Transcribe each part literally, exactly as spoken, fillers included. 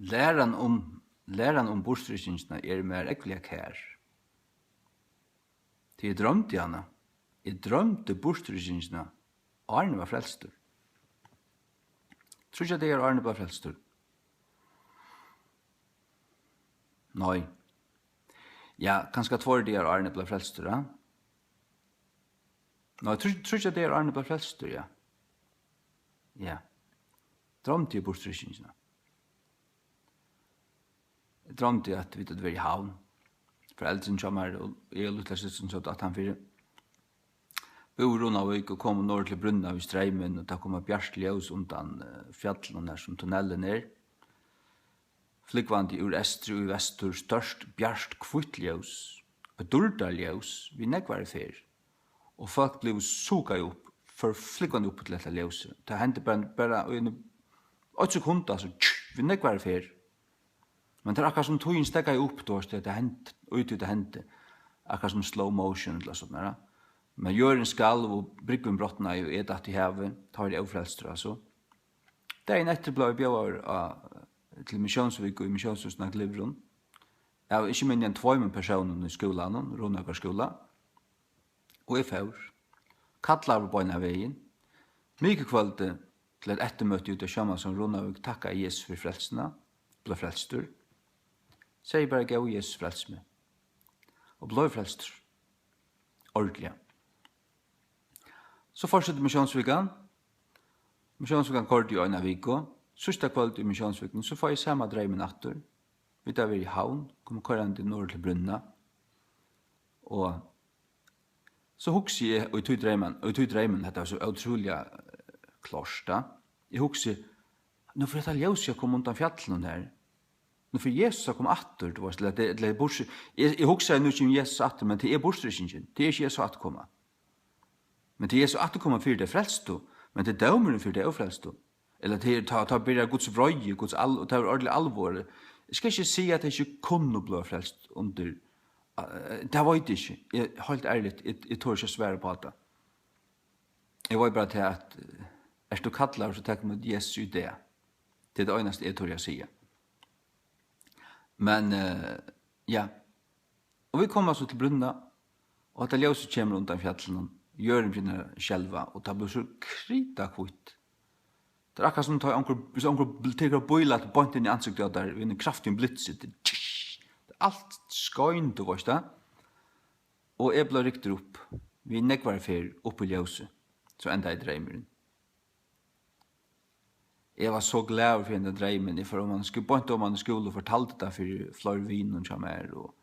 Læran um, læran um burturrykkingina er mær ógvuliga kær. Tí eg droymdi hana. Eg droymdi burturrykkingina, áðrenn eg var frelstur. Tríggjar dagar áðrenn eg var frelstur. Nei. Ja, kanska tveir dagar áðrenn eg var frelstur, ja. Nei, tríggjar dagar áðrenn eg var frelstur, ja. Ja. Droymdi eg burturrykkingina. Eg droymdi, at vit høvdu verið í Havn. Foreldrini hjá mær og eg og lítla systrin sótu aftanfyri. Búðu í Runavík og komu norður til brúnna við streymin, og tað kom eitt bjart ljós undan, eh, fjallinum, har sum tunnelin er. Flúgvandi úr eystri í vestur, stórt, bjart, hvítt ljós. Eitt dýrdarljós við nógvari ferð. Og fólk blivu sukað upp, fóru flúgvandi upp til hetta ljósið. Tað hendi bara, bara í eini, eitt sekund, altso, tjú, við nógvari ferð. Men tað er akkurát sum tíðin steðgaði upp, tú veist, at tað hendi, í tí tað hendi. Akkurát sum slow motion ella sovorðið, ja. Men jørðin skalv og brúgvin brotnaði og eg datt í havið, tá var eg ófrelstur, altso. Dagin eftir bleiv eg bjóðaður á, til missiónsviku í missiónshúsinum á Glyvrum. Av ikki minni enn tveimum persónum í skúlanum, Runavíkar skúla. Og eg fór. Kallaður beinan vegin. Mikukvøldið til eitt eftirmøti úti á Sjómansheiði í Runavík, takkaði Jesus fyri frelsuna. Bleiv frelstur. Segði bara: "Góði Jesus, frels meg." Og bleiv frelstur. Ordiliga. So fortsetti missiónsvikan. Missiónsvikan koyrdi í eina viku. Síðsta kvøld í missiónsvikuni, so fái eg sama dreymin aftur. Vit hava verið í Havn, komu koyrandi norður til brúnna. Og so hugsi eg, og í tí dreymin, og í tí dreymin, hetta var so ótrúliga, eh, klárt, da. Eg hugsi, nú fer hetta ljósið at koma undan fjallinum her. Nú fer Jesus at koma aftur, tú veist, ella, ella burtur. Eg, eg hugsaði, nú kemur Jesus aftur, men tað er burturrykkingin, tað er ikki Jesu afturkoma. Men tað er Jesu afturkoma fyri tey frelstu, men tað er dómurin fyri tey ófrelstu. Ella tað er, tá, tá byrjar Guds vreiði, Guds al-, og tað er ordiliga alvor. Eg skal ikki siga, at tey ikki kunnu blíva frelst undir, eh, tað veit eg ikki. Eg, heilt ærligt, eg, eg tori ikki at svara upp á tað. Eg veit bara tað, at, eh, ert tú kallaður, so tak ímóti Jesusi í dag. Tað er tað einasta, eg tori at siga. Men, eh, ja. Og vit koma so til brúnna, og hetta ljósið kemur undan fjallinum. Jørðin byrjar at skelva, og tað blívur so kritahvítt. Tað er akkurát sum tá onkur, hvis onkur bl-, tekur eitt bílæt beint inn í ansiktið á tær við einum kraftigum blitsi. Tað, tað er alt skein, tú veist tað. Og eg bleiv ryktur upp við nógvari ferð upp í ljósið. So endaði dreymurin. Eg var so glaður fyri hendan dreymin. Eg fór oman á skú-, beint oman í skúla og fortaldi tað fyri fleiri vinum hjá mær, og,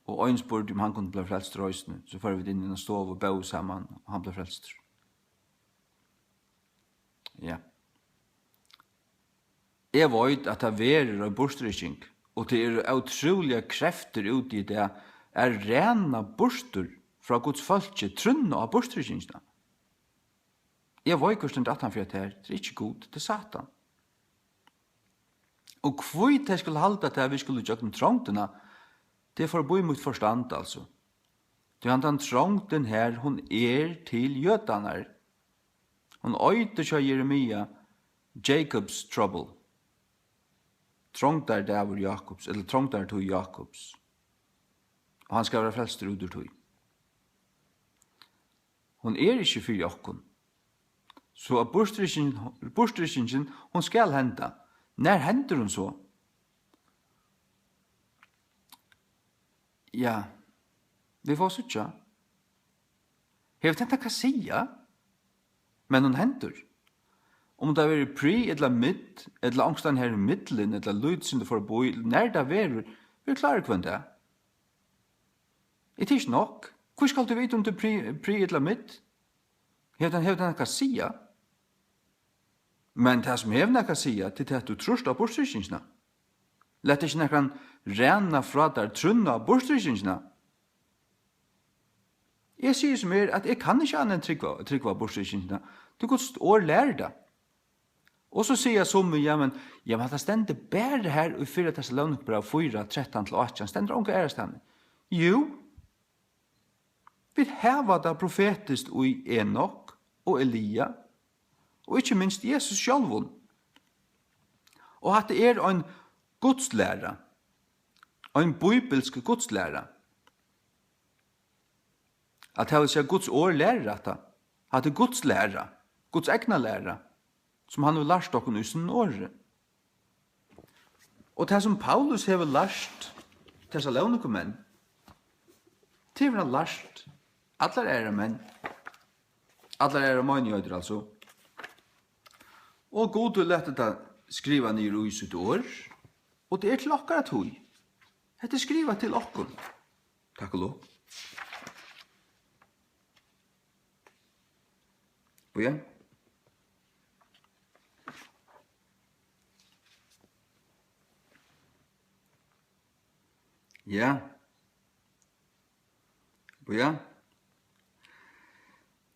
og ein spurdi, um hann kundi blíva frelstur eisini. So fóru vit inn í eina stovu og bóðu saman, og hann bleiv frelstur. Ja. Eg veit, at tað verður ein burturrykking, og tað eru ótrúligar kreftir úti í dag at ræna burtur frá Guds fólki trúnna á burturrykkingina. Eg veit, hvør stendur aftan fyri hetta her. Tað er ikki Gud, tað er Satan. Og hví tey skulu halda, at vit skulu gjøgnum trongdina, tað er forbí mítt forstand, altso. Tí handan trongdin her, hon er til jødarnar. Hon eitur hjá Jeremia Jacob's trouble. Trongdardagur Jakobs, ella trongdartíð Jakobs. Og hann skal vera frelstur út úr tí. Hon er ikki fyri okkum. So at burturrykkingin, burturrykkingin, hon skal henda. Nær hendir hon so? Ja, vit fáa síggja. Hevur tað nakað at siga? Men hon hendir. Um tað verður pre ella mid, ella onkustaðni her í millum, ella lítið sindur forbí, nær tað verður, vit eru klárir hvønn dag. Er tað ikki nokk? Hví skalt tú vita, um tað er pre, pre ella mid? Hevur tað, hevur tað nakað at siga? Men tað, sum hevur nakað at siga, tað er tað, at tú trýrt á burturrykkingina. Lat ikki nakran ræna frá tær trúnna á burturrykkingina. Eg sigi sum er, at eg kann ikki annað enn trúgva, trúgva burturrykkingina. Tí Guds orð lærir tað. Og so siga summi, ja, men, ja, men hatta stendur bara her í fyrra Tessalonikerbrævi fýra, trettan til átjan, stendur onga aðrastaðni. Jú, vit hava tað profetiskt í Enok og Elia, og ikki minst Jesus sjálvum. Og hatta er ein gudslæra, ein bíbilsk gudslæra. At tað vil siga, Guds orð lærir hatta. Hatta er Guds læra, Guds egna læra, sum hann hevur lært okkum í sínum orði. Og tað, sum Paulus hevur lært Tessalonikumenn, tað hevur hann lært allar aðrar menn, allar aðrar meinigheiter, altso. Og Gud hevur latið tað skrivað niður í sítt orð, og tað er til okkara tíð. Hetta er skrivað til okkum. Takk og lov. Og ja. Ja. Og ja.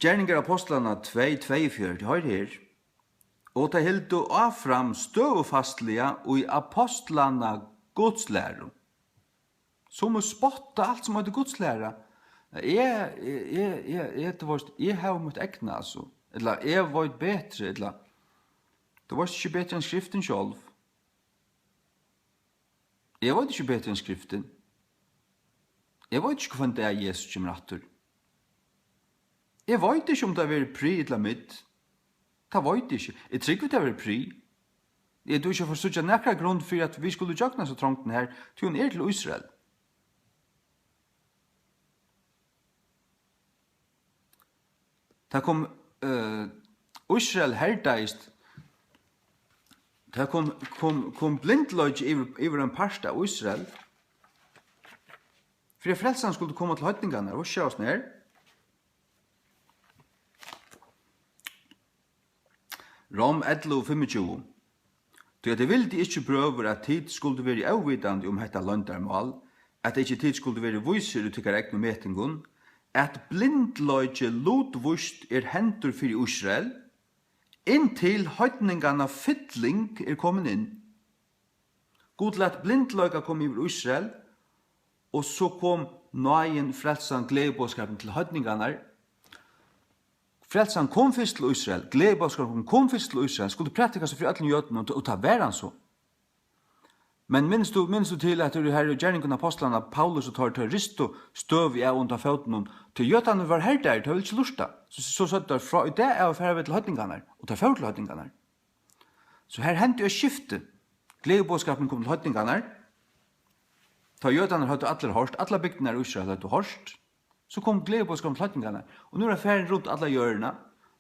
Gerningar Apostlanna tvey tveyogfjøruti, hoyr her. Og tey hildu áfram støðufastliga í apostlanna Guds læru. Summi spotta alt sum eitur Guds læra. Eg, eg, eg, eg, eg, tú veist, eg havi mítt egna, altso. Ella eg veit betri, ella, tú veist ikki betri enn Skriftin sjálv. Eg veit ikki betri enn Skriftin. Eg veit ikki, hvønn dag Jesus kemur aftur. Eg veit ikki, um tað verður pri ella midd. Tað veit eg ikki. Eg trúgvi, tað verður pri. Eg dugi ikki at forsíggja nakra grund fyri, at vit skulu gjøgnum hesa trongdina her, tí hon er til Ísrael. Tað kom, eh, Ísrael herdaðist. Tað kom, kom, kom blindleiki yvir, yvir ein part av Ísrael. Fyri at frelsan skuldi koma til heidningarnar, og sjá oss nær. Rom ellivu fimmogtjúgu. Tí at eg vildi ikki, brøður, at tit skuldu verið óvitandi um hetta loyndarmál, at ikki tit skuldu verið vísir í tykkara egnu metingum, at blindleiki lutvíst er hendur fyri Ísrael, inntil heidninganna fylling er komin inn. Gud læt blindleika koma yvir Ísrael, og so kom náðin, frelsan, gleðiboðskapurin til heidningarnar. Frelsan kom fyrst til Ísrael, gleðiboðskapurin kom fyrst til Ísrael, skuldi prædikast fyri øllum jødum, og, og tað var hann so. Men minnist tú, minnist tú til, at tú her í Gerningum Apostlanna, Paulus og teir, teir ristu støvið av undan fótunum, tí jødarnir vóru herdaðir, teir vildu ikki lurta. So, so søgdu teir frá, í dag av fara vit til heidningarnar, og teir fóru til heidningarnar. So her hendi eitt skifti. Gleðiboðskapurin kom til heidningarnar. Tá jødarnir høvdu allir hoyrt, allar bygdirnar í Ísrael høvdu hoyrt, so kom gleðiboðskapurin til heidningarnar. Og nú er hann farin runt alla jørðina.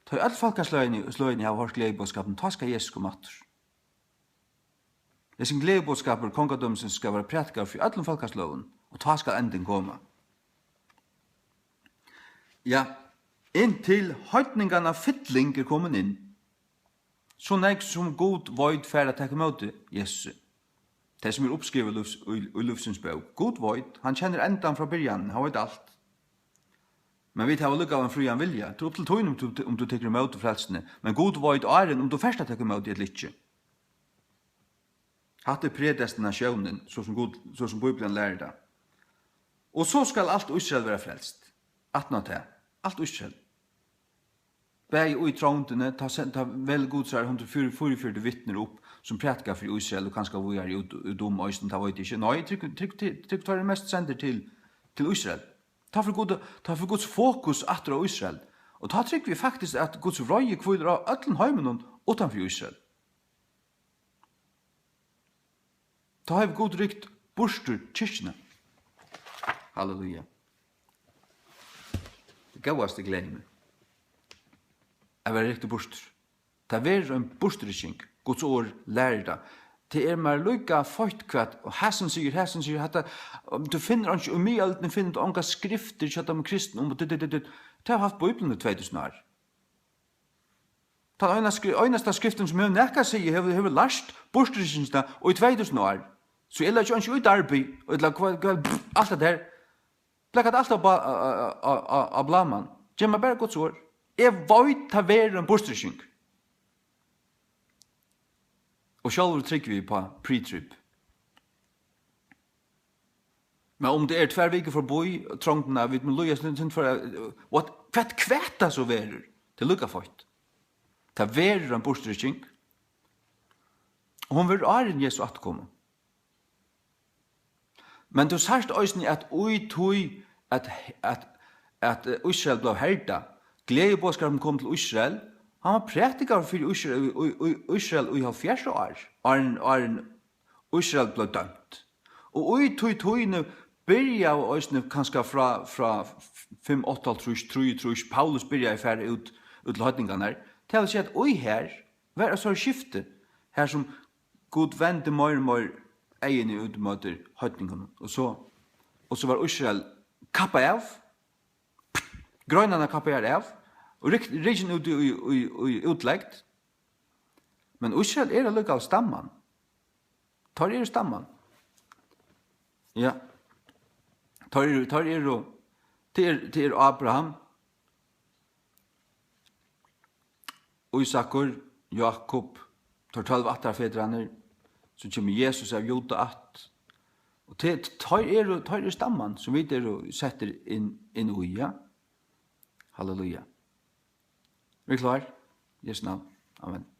Tá ið øll fólkasløgini, sløgini hava hoyrt gleðiboðskapin, tá skal Jesus koma aftur. Hesin gleðiboðskapur kongadømisins skal vera prædikaður fyri øllum fólkasløgum, og tá skal endin koma. Ja, inntil heidninganna fylling er komin inn. So nógv sum Gud veit fara at taka ímóti Jesusi. Tey, sum eru uppskrivað í lívs-, í, í lívsins bók. Gud veit, hann kennir endan frá byrjanini, hann veit alt. Men vit hava líka ein frían vilja. Tað er upp til tín, um tú, um tú tekur ímóti frelsuni. Men Gud veit áðrenn, um tú fert at taka ímóti ella ikki. Hatta er predestinatiónin, so sum Gud, so sum Bíblian lærir tað. Og so skal alt Ísrael vera frelst. Aftan á tað. Alt Ísrael. Bæði í trongdini, tá sen-, tá velur Gud sær hundrað og fýraogfjøruti vitnir upp, sum prædika fyri Ísrael og kanska víðari út, út um eisini, tað veit eg ikki. Nei, trúgv, trúgv, trúgv, trúgv, teir eru mest sendir til, til Ísrael. Tá fer Gud, tá fer Guds fokus aftur á Ísrael. Og tá trúgvi eg faktiskt, at Guds reiði hvílir á øllum heiminum uttan fyri Ísrael. Tá hevur Gud rykt burtur kirkjuna. Halleluja. Tað góðasta gleði meg. At vera ryktur burtur. Tað verður ein burturrykking. Guds orð lærir tað. Tað er mær líka feitt, hvat og hasin sigur, hasin sigur, hatta, um, tú finnur einki í miðøldini, finnur tú ongar skriftir hjá teimum kristnu um, dit, dit, dit, dit. Tey hava havt Bíbliuna í tvey túsund ár. Tann eina skri-, einasta skriftin, sum hevur nakað at siga, hevur, hevur lært burturrykkingina í tvey túsund ár. So eg leggi einki í Darby, ella hvat, hvat, pff, alt tað har. Blaka tað alt á ba-, á, á, á, á, á blaðmann. Gev mær bara Guds orð. Eg veit, tað verður ein burturrykking. Og sjálvur trúgvi eg upp á pre-trib. Men um tað er tvær vikur forbi, trongdin av, vit mugu líða eitt sindur fyri, what, hvat, hvat tað so verður, tað er líka feitt. Tað verður ein burturrykking. Og hon verður áðrenn Jesu afturkomu. Men tú sært eisini, at í tí, at, at, at Ísrael bleiv herda, gleðiboðskapurin kom til Ísrael, hann var prædikaður fyri Ísrael, í, í, í Ísrael í hálvfjerðs ár, áðrenn, áðrenn Ísrael bleiv dømt. Og í tí tíðini byrjaðu eisini kanska frá, frá fimm áttaoghálvtrýss, trýogtrýss, Paulus byrjaði at fara út, út til heidningarnar. Tað vil siga, at í her var eitt sovorðið skifti, har sum Gud vendi meir og meir eyguni út móti heidningunum. Og so, og so var Ísrael kappað av, greinarnar kappaðar av, og rik-, rikin út í, í, í, í útlegd. Men Ísrael er allíkavæl stamman. Teir eru stamman. Ja. Teir eru, teir eru, tað er, tað er Abraham, Ísakur, Jákup, teir tólv ættarfedrarnir, so kemur Jesus av Júda ætt. Og te-, teir eru, teir eru stamman, sum vit eru settir inn, inn í, ja. Halleluja. Eru vit klár? Jesu navn. Amen.